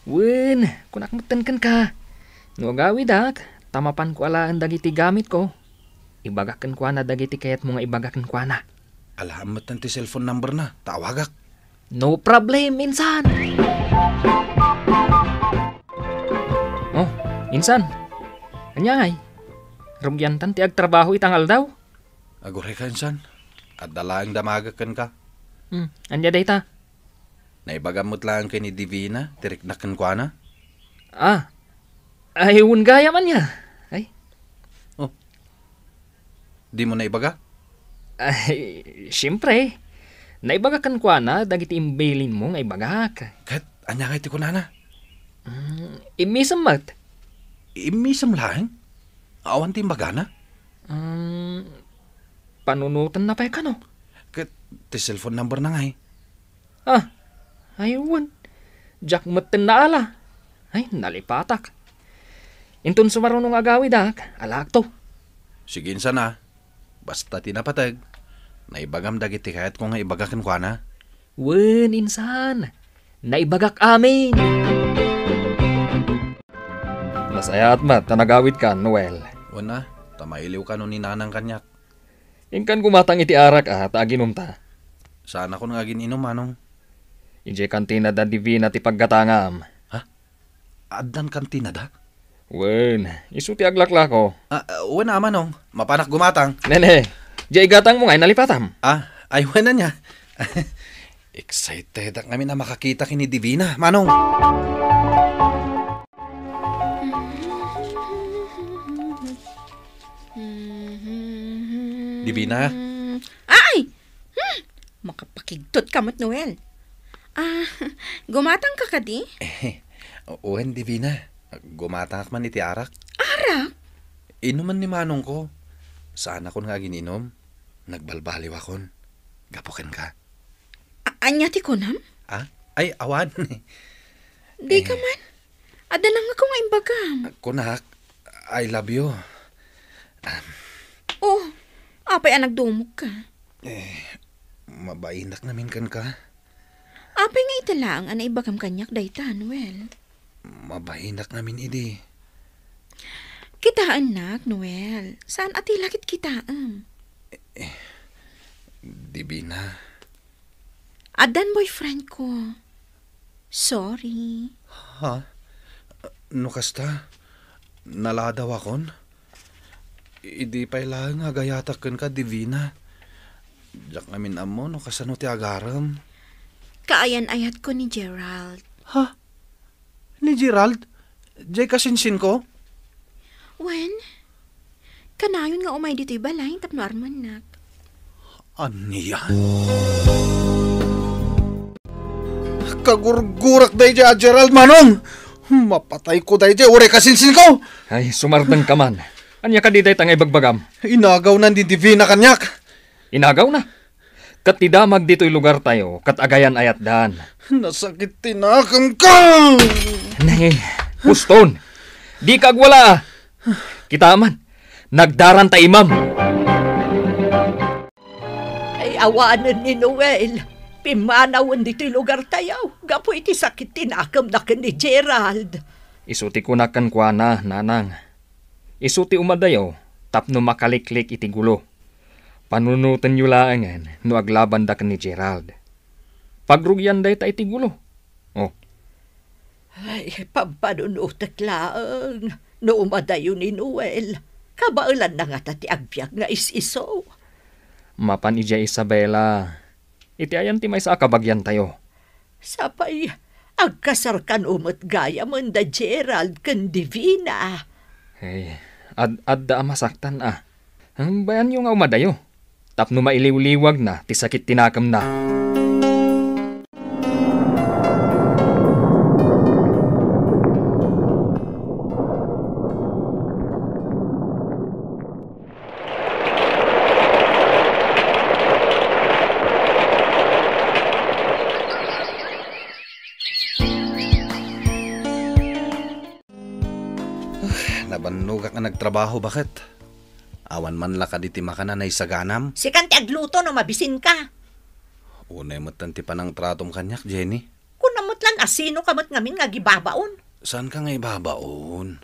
Wen, kunak metten kenka. No agawidak, ta mapanko alaen dagiti gamitko. Ibagak kenkuana dagiti kayatmo nga ibagak kenkuana. Alaem metten ti cellphone number na, ta awagak. No problem, insan. Oh, insan. Ania ngay? Rugiantan ti agtrabaho ita nga aldaw? Agurayka, insan. Adda laeng damagek kenka. Hmm, ania dayta? Naibagam met laeng ken ni Divina ti riknak kenkuana. Ah. Ay, wen gayam ania. Ay. Oh. Dimo naibaga? Ay, siempre. Naibaga kenkuana dagiti imbilinmo nga ibagak. Ket ania ngay ti kunana? Mm, immisem met. Immisem laeng? Awan ti imbagana? Um, panunotenna pay kano? Ket ti cellphone number na ngay? Ah, ay wen. Diak metten naala. Ay, nalipatak. Inton sumaruno nga agawidak, alaakto. Sige, insan a. Basta ti napateg, naibagam dagiti kayatko nga ibaga kenkuana. Wen, insan. Naibagak amin. Nasayaat met ta nagawidka, Noel. Wen a, ta mailiwka no ni Nanang kaniak. Inkan gumatang iti arak a ta aginumta. Saanakon nga agin-inum, Manong. Idiay kantina da Divina ti paggatangam. Ha? Addan kantina da? Wen, isu ti aglaklako. Ah, ah, wen a, Manong. Mapanak gumatang. Nene, diay gatangmo ngay nalipatam. Ah, ay, wen ania. Excitedak ngamin a makakita ken ni Divina, Manong. Divina? Ay! Hmm! Makapakigtot ka met, Noel. Ah, gumatang ka kadi? Eh, wen, Divina. Gumatangak man iti arak. Arak? Inuman ni manongko. Saanakon nga agin-inum. Nagbalbaliwakon. Gapu kenka. A-, ania ti kunam? Ah? Ay, awan. Dika Eh. man. Adda nangngegko nga imbagam. Kunak, "I love you." Um. Oh, apay a nagdumogka? Eh, mabainak ngamin kenka. Apay nga ita laeng a naibagam kaniak dayta, Noel? Mabainak ngamin idi. Kitaennak, Noel. Saan a ti lakit kitaem? Eh, Divina. Addan boyfriend ko. Sorry. Ha? No kasta, naladawakon? Idi pay laeng nga agayatak kenka, Divina. Diak ngamin ammo no kasano ti agarem. Kaayan-ayatko ni Gerald. Ha? Ni Gerald? Diay kasinsinko? Wen, kanayon nga umay ditoy balay tapno armennak. Ania? Nagurgurak daydiay a Gerald, Manong! Mapatayko daydiay, uray kasinsinko! Ay, sumardengka man. Ania kadi dayta nga ibagbagam? Inagawna ni Divina kaniak. Inagawna? Ket ti damag ditoy lugartayo, ket agayan-ayatdan. Nasakit ti nakemko! Ne, Puston! Dika agwala! Kita man, nagdaranta imam! Ay, awanen ni Noel. Pimmanawen ditoy lugartayo gapu iti sakit ti nakemna ken ni Gerald. Isu ti kunak kenkuana, Nanang. Isu ti umadayo tapno makaliklik iti gulo. Panunotenyo laengen no aglabanda ken ni Gerald. Pagrugian dayta iti gulo. Oh. Ay, pampanunotek laeng no umadayo ni Noel. Kabaelanna ngata ti agbiag nga is-isu. Mapan idiay, Isabela. Iti ayan ti maysa a kabagiantayo? Sapay, agkasar kano met gayamen da Gerald ken Divina. Hey, ad-adda a masaktan a. Bayanyo nga umadayo. Tapno mailiwliwagna ti sakit ti nakemna. Nabannogak a nagtrabaho, baket. Awan man la kadi ti makanan a isaganam? Sikan ti agluto no mabisinka. Unay metten ti panangtratom kaniak, Jenny. Kunam met lan a sinoka met ngamin nga agibabaon. Saanka nga ibabaon?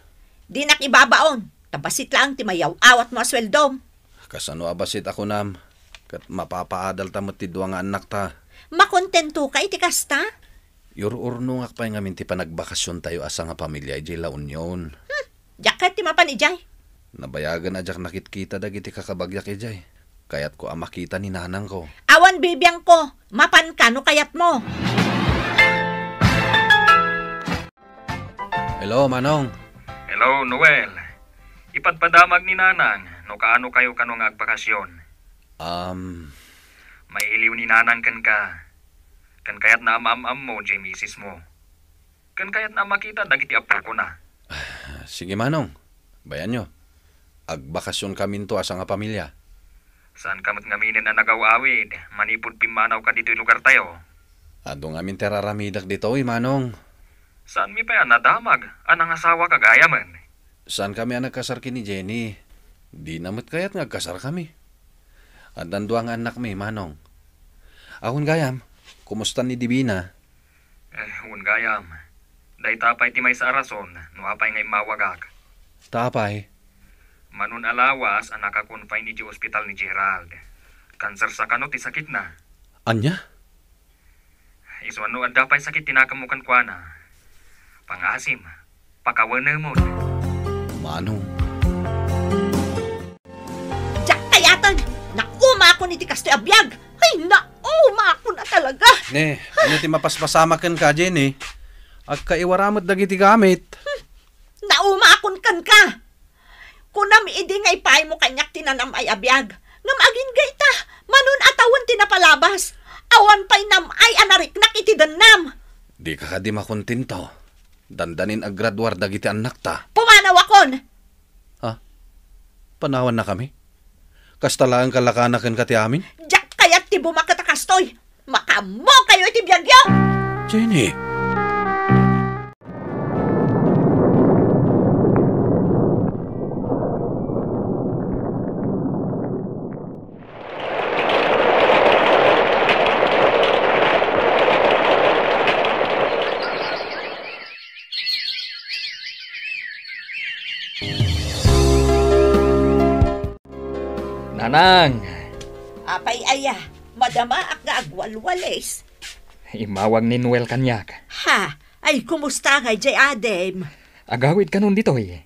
Dinak ibabaon. Ta bassit laeng ti mayaw-awatmo a sueldom. Kasano a bassit a kunam? Ket mapapaadalta met ti dua nga annakta. Makontentoka iti kasta? Yur-urnongak pay ngamin ti panagbakasiontayo a sangapamilia idiay La Union. Hmm, diak kayat ti mapan idiay. Nabayagen a diak nakitkita dagiti kakabagiak idiay. Kayatko a makita ni nanangko. Awan bibiangko, mapanka no kayatmo. Hello, Manong. Hello, Noel. Ipadpadamag ni Nanang no kaano kayo kano nga agbakasyon. Um. Mailiw ni Nanang kenka. Ken kayatna a maam-ammo jay misis mo. Ken kayatna a makita dagiti apokona. Sige, Manong. Bayanyo. Agbakasyon kaminto a sangapamilia. Saanka met ngaminen a nagaw-awid manipud pimmanawka ditoy lugartayo? Adu ngamin ti ar-aramidek ditoy, Manong. Saanmi pay a nadamag a nangasawaka gayamen? Saankami a nagkasar ken ni Jenny. Dina met kayat nga agkasarkami. Addan dua nga annakmi, Manong. Awan gayam, kumusta ni Divina? Eh, wen gayam. Dayta pay ti maysa a rason no apay nga immawagak. Ta apay? Mano a lawas a naka-confine iti ospital ni Gerald. Cancer sa kano ti sakitna. Ania? Isu a no adda pay sakit ti nakemmo kenkuana, pangasim, pakawenemon. Manong. Diak kayaten! Naumakon iti kastoy a biag! Ay, naumakon a talaga! Ne, ania ti mapaspasamak kenka, Jenny? Agkaiwara met dagiti gamit. Hmm. Naumakon kenka! Kunam idi nga ipaymo kaniak ti nanam-ay a biag. Ngem agingga ita, mano a tawen ti napalabas. Awan pay nam-ay a nariknak iti dennam. Dika kadi makontento? Dandanin agraduar dagiti annakta. Pumanawakon! Ha? Panawannakami? Kasta laeng kalakana kenka ti amin? Diak kayat ti bumaket a kastoy! Makaammokayo iti biagyo! Jenny! Nanang! Apay aya, madamaak nga agwalwalis. Immawag ni Noel kaniak. Ha? Ay, kumusta ngay jay adim? Agawid kanon ditoy.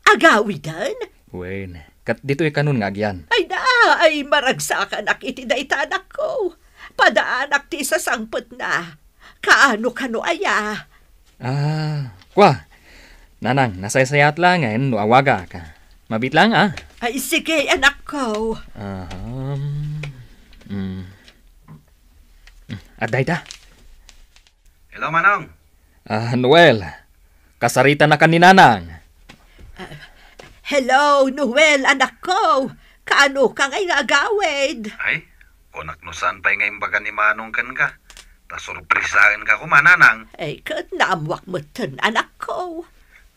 Agawiden? Wen, ket ditoy kanon nga agyan. Ay da, ay maragsakanak iti dayta anakko. Padaanak ti sasangpetna. Kaano kano aya? Ah, kua. Nanang, nasaysayaat laengen no awagak. Mabiit laeng, ah. Ay, sige, anakko. Aham. Mm. Mm, adda ita. Hello, Manong. Ah, Noel, kasaritanaka ni Nanang. Ah, hello, Noel, anakko. Kaano ka ngay nga agawid? Ay, kunak no saan pay nga imbaga ni Manong kenka. Ta sorpresaenka koma, Nanang. Ay, ket naammoak metten, anakko.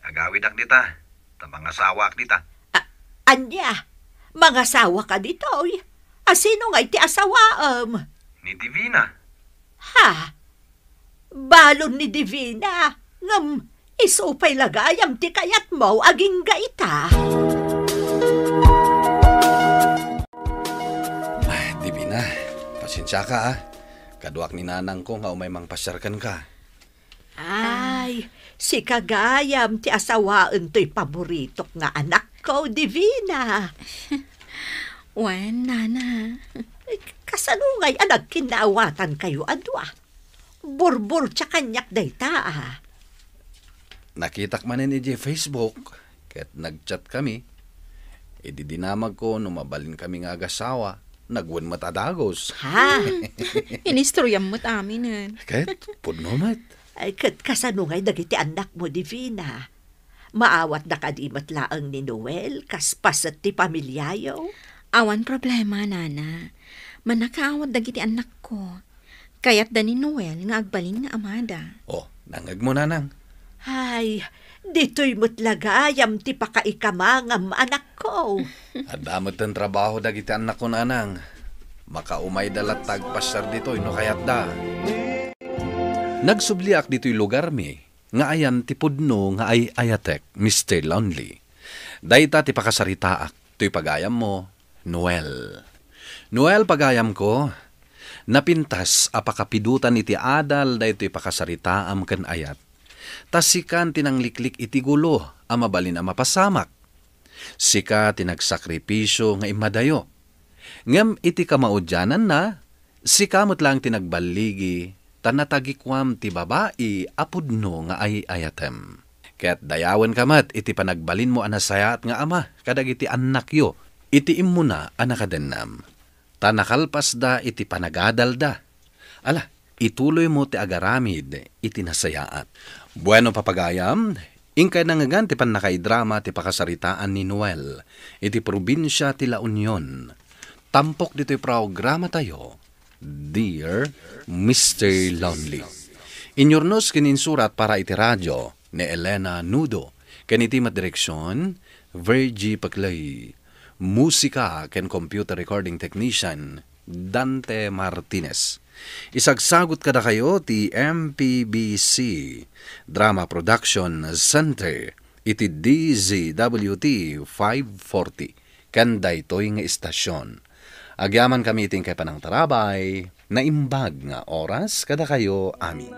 Agawidak dita, ta mangasawaak dita. A-, ania? Mangasawaka ditoy? A, sino ngay ti asawaem? Ni Divina. Ha? Balon ni Divina, ngem isu pay la gayam ti kayatmo agingga ita. Ay, Divina, pasensiaka, a. Kaduak ni nanangko nga umay mangpasiar kenka. Ay, sika gayam ti asawaen toy paboritok nga anakko, Divina. Wen, Nana. Kasano ngay a nagkinnaawatankayo a dua? Burburtia kaniak dayta, a. Nakitak manen idiay Facebook, ket nag-chat kami. Idi dinamagko no mabalin kami nga agasawa, nagwen met a dagus. Ha? Inistoriam met aminen. Ket, pudno met. Ay, ket kasano ngay dagiti annakmo, Divina? Maawatda kadi met laeng ni Noel, kas paset ti pamiliayo? Awan problema, Nana. Mannakaawat dagiti annakko. Kayatda ni Noel nga agbalin nga amada. Oh, nangngegmo, Nanang. Ay, ditoy met la gayam ti pakaikamangam, anakko. Adda metten trabaho dagiti annakko, Nanang. Makaumayda latta agpasiar ditoy no kayatda. Nagsubliak ditoy lugarmi nga ayan ti pudno nga ay-ayatek, Mister Lonely. Dayta ti pakasaritaak toy pagayammo, Noel. Noel, pagayamko, napintas a pakapidotan iti adal daytoy pakasaritaam ken ayat. Ta sikan ti nangliklik iti gulo a mabalin a mapasamak. Sika ti nagsakripisio nga immadayo. Ngem iti kamaudiananna, sika met laeng ti nagballigi, ta natagikuam ti babai a pudno nga ay-ayatem. Ket dayawenka met iti panagbalinmo a nasayaat nga ama kadagiti annakyo iti immuna a nakadennam. Ta nakalpasda iti panagadalda. Ala, ituloymo ti agaramid iti nasayaat. Bueno, papagayam, inkay nangngegan ti pannakaidrama ti pakasaritaan ni Noel iti probinsia ti La Union. Tampok ditoy programatayo, Dear Mister Lonely. Inyurnos ken insurat para iti radio ni Elena Nudo, ken iti met direksion, Virgie Paclay. Musika ken computer recording technician, Dante Martinez. Isagsagut kadakayo ti M P B C Drama Production Center iti D Z W T five forty ken daytoy nga istasion. Agyamankami iti inkay panangtarabay, naimbag nga oras kadakayo amin.